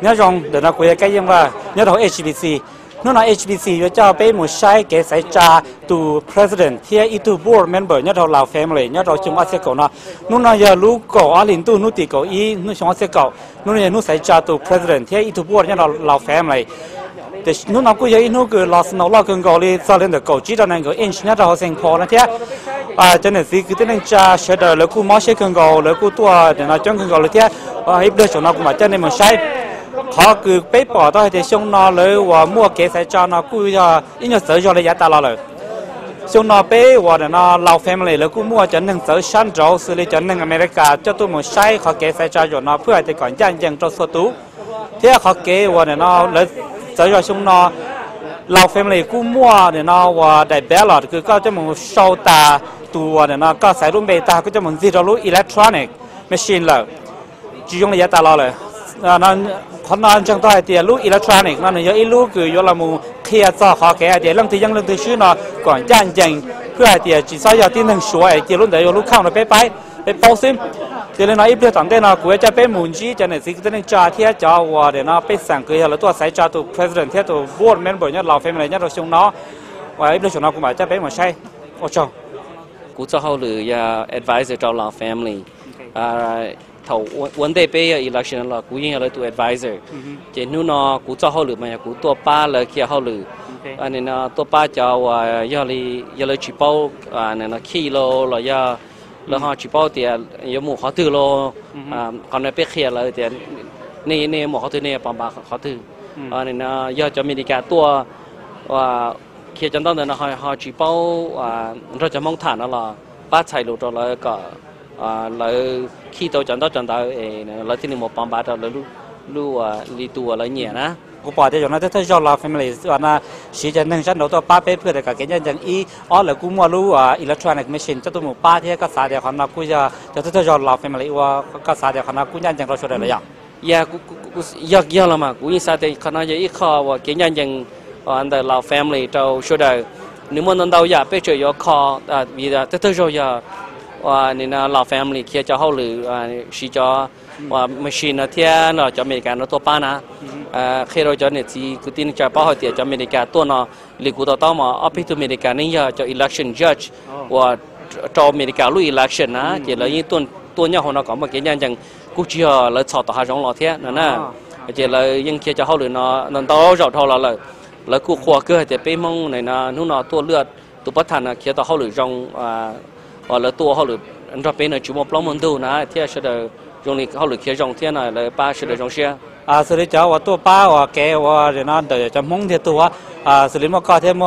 Nyob zoo, ntawm no kuv yog Kab Yeej Vaj nyob rau H B C. Hnub no H B C yuav coj peb mus saib kev xaiv tsa tus president thiab ib tug board member nyob rau Lao Family nyob rau xyoo ob txhiab kaum no. Hnub no yog lub kaum ob hlis ntuj hnub tim kaum ib hnub xyoo ob txhiab kaum. Hnub no yog hnub xaiv tsa tus president thiab ib tug board nyob rau Lao Family. Hnub no kuj yog ib hnub kws los snow loj kawg nkaus li, txog li ntawm kaum tsib rau nees nkaum inch nyob rau hauv Saint Paul no thiab. Cov niam txiv kwv tij neej tsa sawv daws lawv kuj mob siab kawg nkaus, lawv kuj tuaj ntawm no coob kawg nkaus li thiab. Ib pliag saum no kuv mam coj nej mus saib qhov kws peb pom tau hais tias xyoo no lawv uas muaj kev xaiv tsa no kuj yog ib nyuag txawv zog li yav tas los lawm. Xyoo no peb uas ntawm no Lao Family lawv kuj muaj cov neeg txawv sab nraud xws li cov neeg America coj tuaj mus saib qhov kev xaiv tsa zaum no phwj hais tias kom ncaj ncees rau txhua tus. Thiab qhov kev uas ntawm no lawv txawv zog xyoo no, Lao Family kuj muaj ntawm no uas daim ballot kws koj coj mus sau tas tus uas ntawm no koj xaiv lub npe tag koj coj mus ntxig rau lub electronic machine lawm, tsis zoo li yav tas los lawm. Qhov no ntseeg tau hais tias lub electronic no nws yog ib lub kws yuav los mus qhia txog qhov kev hais tias leej twg yeej leej twg swb no kom ncaj ncees, phwj hais tias tsis txhob yog tib neeg Suav es cia lub ntawd ua lub khooj rau peb paib, peb paub xwb. Ces li no ib pliag tom ntej no kuv yuav coj peb mus ntsib cov niam txiv kwv tij neej tsa thiab cov uas ntawm no pej xeem kws yog lawv tuaj xaiv tsa tus president thiab tus board member nyob Lao Family nyob rau xyoo no. Ib pliag saum no kuv mam coj peb mus saib. Ua tsaug. Kuv txoj hauj lwm yog advisor rau Lao Family. Thaum ua ntej peb yog election los kuv yeej yog lawv tus advisor. Ces hnub no kuv txoj hauj lwm mas yog kuv tuaj pab lawv khiav hauj lwm, tuaj pab cov uas yog li, yog lawv tsis paub khi los los yog lawv ho tsis paub tias yuav mus qhov twg los. Qhov no peb qhia lawv tias nej, nej yuav mus qhov twg, nej yuav pov npav qhov twg. Yog cov Amelikas tuaj khiav cov ntaub ntawv no ho tsis paub nrog cov Hmoob tham no los pab txhais lus rau lawv kom lawv khi tau cov ntaub cov ntawv es lawv thiaj li mus pov npav rau lawv lub, li tus uas lawv nyiam na. Kuv pom tias zaum no tej thawj zaug Lao Family no siv cov neeg sab nraud tuaj pab peb phwj tias kom kev ncaj ncees ib ob, lawv kuj muaj lub electronic machine coj tuaj mus pab thiab. Koj xav tias qhov no kuj yog cov thawj thawj zaug Lao Family ua, koj xav tias qhov no kuj ncaj ncees rau sawv daws los yog? Yog, yog los mas kuv yeej xav tias qhov no yog ib qho uas kev ncaj ncees ntawm Lao Family rau sawv daws. Nws muaj ntau ntau yam peb tseem yuav kho, vim thawj thawj zaug yog Lao Family khiav cov hauj lwm siv cov machine no thiab no cov Amelikas no tuaj pab na. Qhia rau cov niam txiv kwv tij neej tsa paub hais tias cov Amelikas tuaj no, li kuv to taub mas ob peb tug Amelikas neeg yog cov election judge uas rau Amelikas lub election na, ces lawv yeej tuaj nyob hauv no kom muaj kev ncaj ncees, kuj tsis yog lawv txhom tom hav zoov los thiab no na. Ces lawv yeej khiav cov hauj lwm no ntau zaum dhau los lawm. Lawv kuj qhuas kawg hais tias peb Hmoob hnub no tuaj lwaj tus pab tham no khiav tau hauj lwm zoo, uas lawv tuaj ua hauj lwm nrog peb no tsis muaj plaub muaj ntug na thiab sawv daws zoo li hauj lwm khiav zoo thiab no lawv pab sawv daws zoo siab. Xws li cov uas tuaj pab uas kev ua no ntawm cov Hmoob ntiag tug, xws li muaj koj thiab,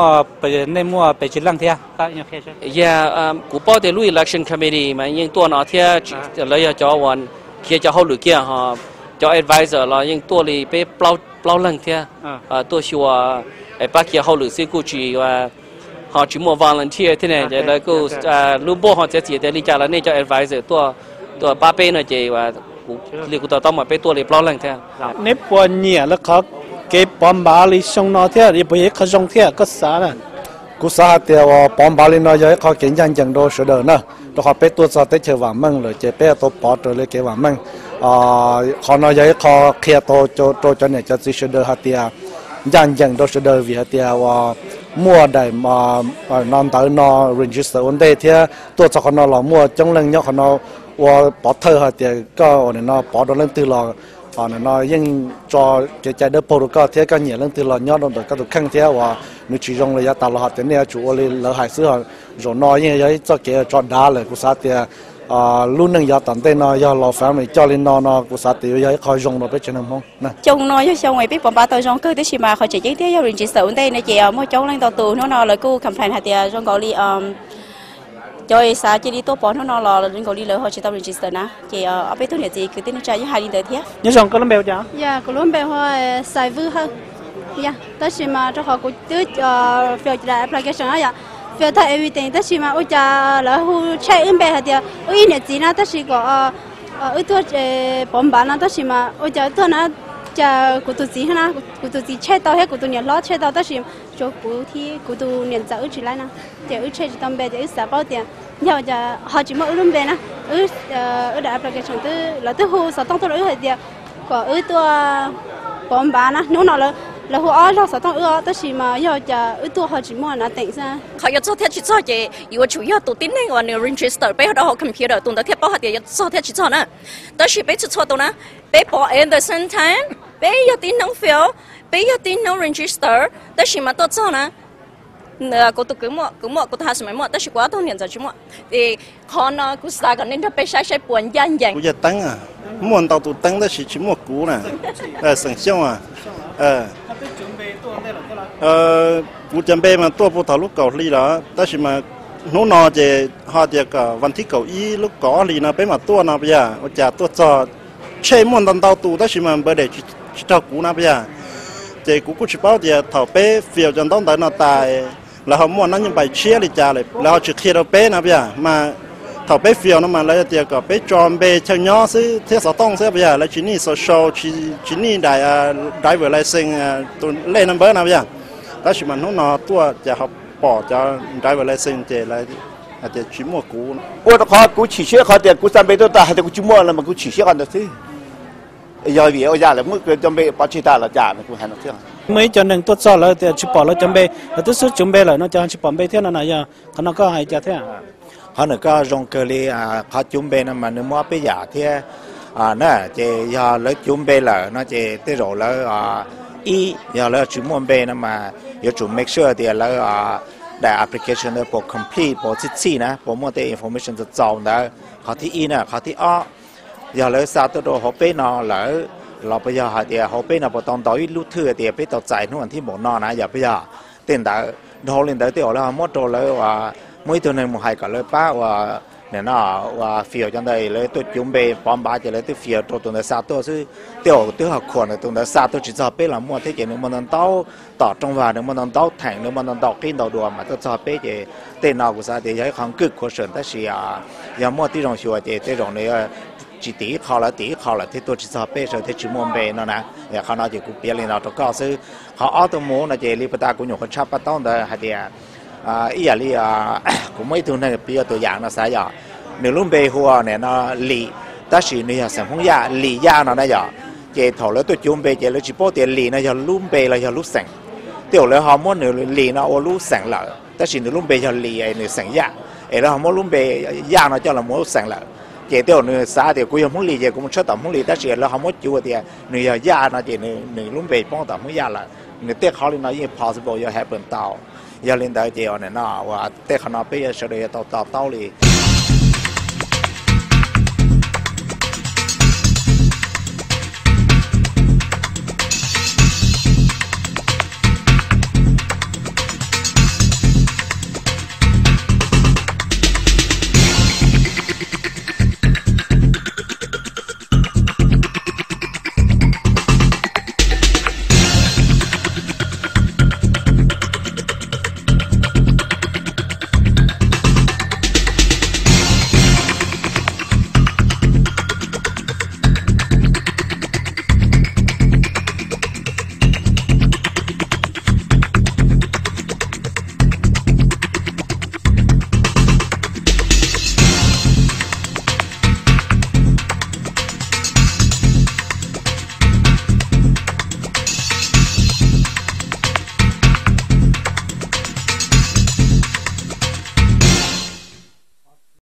nej muaj pes tsawg leej thiab? Yog, kuv paub tias lub election committee mas yeej tuaj no thiab, lawv yog cov uas khiav cov hauj lwm kiag ho, cov advisor los yeej tuaj li peb plaub leeg thiab. Tuaj xyuas pab khiav hauj lwm xwb kuj tsis, ho tsis muaj volunteer thiab ne, ces lawv kuj, lub board ho txiav txim tias li cas los nej cov advisor tuaj pab peb no ces li kuv to taub mas peb tuaj li plaub leeg thiab. Neb puas nyiam lawv qhov kev pov npav li xyoo no thiab, puas yog ib qho zoo thiab koj xav na? Kuv xav hais tias uas pov npav li no yog ib qho kev ncaj ncees rau sawv daws na, rau qhov peb tuaj txog teb chaws vam meej lawm ces peb yuav tau pov raws li kev vam meej. Qhov no yog ib qho qhia tau rau cov niam cov txiv sawv daws hais tias ncaj ncees rau sawv daws vim hais tias uas muaj daim no ntawv no register ua ntej thiab tuaj txog qhov no los muaj coob leej nyob qhov no ua pov thawj hais tias koj uas nim no pov rau leej twg los no yeej tso kev cai dawb paug rau koj thiab koj nyiam leej twg los nyob rau ntawm koj tus kheej thiab uas nws tsis zoo li yav tas los hais tias nej yuav tsum ua li lawv hais xwb. Zaum no yeej yog ib txoj kev tso dav lawm, kuv xav tias lub neej yav tom ntej no yog Lao Family coj li no no kuv xav tias yuav yog ib qho zoo rau peb tsev neeg Hmoob. Xyoo no yog xyoo uas peb pov npav tau zoo kawg tab sis mas qhov tseem ceeb thiab yog register ua ntej no ces muaj coob leej ntau tus hnub no lawv kuj complain hais tias zoo nkaus li cov xav cia li tuaj pov hnub no los zoo nkaus li lawv ho tsis tau register na, ces ob peb tug niam txiv kwv tij neej tsa yeej hais li ntawd thiab. Nyob zoo, koj lub npe hu cas? Yog, kuv lub npe hu Xais Vwj Hawj. Yog, tab sis mas rau qhov kuv twb fill daim application yom, fill tag everything tab sis mas ua cas lawv hu change wb npe hais tias wb ib niam txiv na tab sis kom wb tuaj pov npav no tab sis mas ua cas tuaj na, cas kuv tus txiv na, kuv tus txiv change tau thiab kuv tus niam hlob change tau tab sis tsuas kuv thiab kuv tus niam ntxawm wb tsis laib na, ces wb change tsis tau npe ces wb xav paub tias yog cas ho tsis muaj wb lub npe na. Wb, wb daim application twb, lawv twb hu xov tooj tuaj rau wb hais tias Kom wb tuaj pov npav na, hnub no lawv hu ob zaug xov tooj wb os, tab sis mas yog cas wb tuaj ho tsis muaj nav teem xwb. Qhov yuav txog thiab tsis txog ces yuav tsum yog tus tib neeg uas nws register peb rau hauv computer tus ntawd thiaj paub hais tias yuav txog thiab tsis txog na. Tab sis peb txhua txhua tus na, peb pov at the same time, peb yog tib noob fill, peb yog tib noob register, tab sis mas tuaj txog na, kuv tus kwv muaj, kuv muaj, kuv tus husband muaj, tab sis kuv ob tug niam ntxawm tsis muaj. Es qhov no kuv xav kom nej nrog peb saib saib puas ncaj ncees. Kuv yog Teeb, muaj ntau tus Teeb tab sis tsis muaj kuv na. Xeem Xyooj, kuv cov npe mas tuaj puag thaum lub kaum hli lawm, tab sis mas hnub no ces ho tias kom vas thib kaum ib lub kaum ob hlis no peb mam tuaj no puas yog? Ua cas tuaj txog, tshe muaj ntau ntau tus tab sis mas npawb dej tsis raug kuv no puas yog? Ces kuv kuj tsis paub tias thaum peb fill cov ntaub ntawv no tas, lawv ho muaj nab nyob npais tshiab li cas lawm, lawv ho tsis qhia rau peb no puas yog? Mas thaum peb fill no mas lawv tias kom peb tso npe chaw nyob xwb thiab xov tooj xwb puas yog? Lawv tsis nij social, tsis nij driver license, tus lej no npawb no puas yog? Tab sis mas hnub no tuaj ces ho pom cov driver license ces lawv hais tias tsis muaj kuv. Ua rau qhov kuv chim siab qhov tias kuv xa npe tuaj tas hais tias kuv tsis muaj los mas kuv chim siab qhov ntawd xwb. Yog vim ua cas lawv muab cov npe pov tseg tas los cas no kuv hais no xwb. Muaj ib co neeg tuaj txog lawv tias tsis pom lawv cov npe, lawv twb xub cuv npe lawm no cas tsis pom npe thiab no na, yog qhov no koj hais cas thiab? Qhov no koj zoo kawg li. Qhov cuv npe no mas nws muaj ob peb yam thiab na, ces yog lawv cuv npe lawm no ces tej zaum lawv, ib, yog lawv tsis muaj npe no mas yuav tsum make sure tias lawv daim application ntawd puas complete, puas txhij txhij na, puas muaj tej information txaus txaus ntawd. Qhov thib ib na, qhov thib ob, yog lawv xa tuaj rau hauv peb no lawm los puas yog hais tias hauv peb no puas tau ntaus ib lub thwj tias peb tau txais hnub vas thib npaum no na, yog puas yog? Tej ntawd, dhau li ntawd tej zaum lawv ho muab rau lawv, muaj ib tug neeg mus hais kom lawv pab ua, nim no, ua fill cov ntawd, lawv tuaj cuv npe pov npav ces lawv twb fill rau tus ntawd xa tuaj xwb. Tej zaum twb ho khuam ntawm tus ntawd xa tuaj tsis txog peb los muaj thiab ces nws muaj ntau ntau tom rooj vag, nws muaj ntau ntau theem, nws muaj ntau ntau qib ntau dua mas tuaj txog peb ces tej no kuv xav tias yog ib qho kwj khuav sawm tab sis yog muaj tib zoo xyuas ces tej zaum nws tsis tim ib qho lawm, tim ib qho lawm thiaj tuaj tsis txog peb sawv thiab tsis muaj npe no na. Qhov no ces kuv piav li no rau koj xwb. Qhov ob tuaj mus no ces li puag ta kuv nyuam qhuav tshaj pab taub ntawd hais tias ib yam li kuv muaj ib tug neeg piv ua tus yam no xav yog, nws lub npe hu ua nim no Lis, tab sis nws yog xeem Hmoob Yaj, Lis Yaj no na yog. Ces thaum lawv tuaj cuv npe ces lawv tsis paub tias Lis no yog lub npe los yog lub xeem. Tej zaum lawv ho muab nws Lis no ua lub xeem lawm tab sis nws lub npe yog Lis es nws xeem Yaj, es lawv ho muab lub npe Yaj no coj los mus lub xeem lawm. Ces tej zaum nws xav tias kuv yog Hmoob Lis ces kuv mus tshawb tom Hmoob Lis, tab sis lawv ho muab cuv tias nws yog Yaj no ces nws lub npe poob tom Hmoob Yaj lawm. Nws tej qhov li no yeej possible yuav happen tau. Yog li ntawd ces nim no uas tej qhov no peb sawv daws yuav tau to taub li.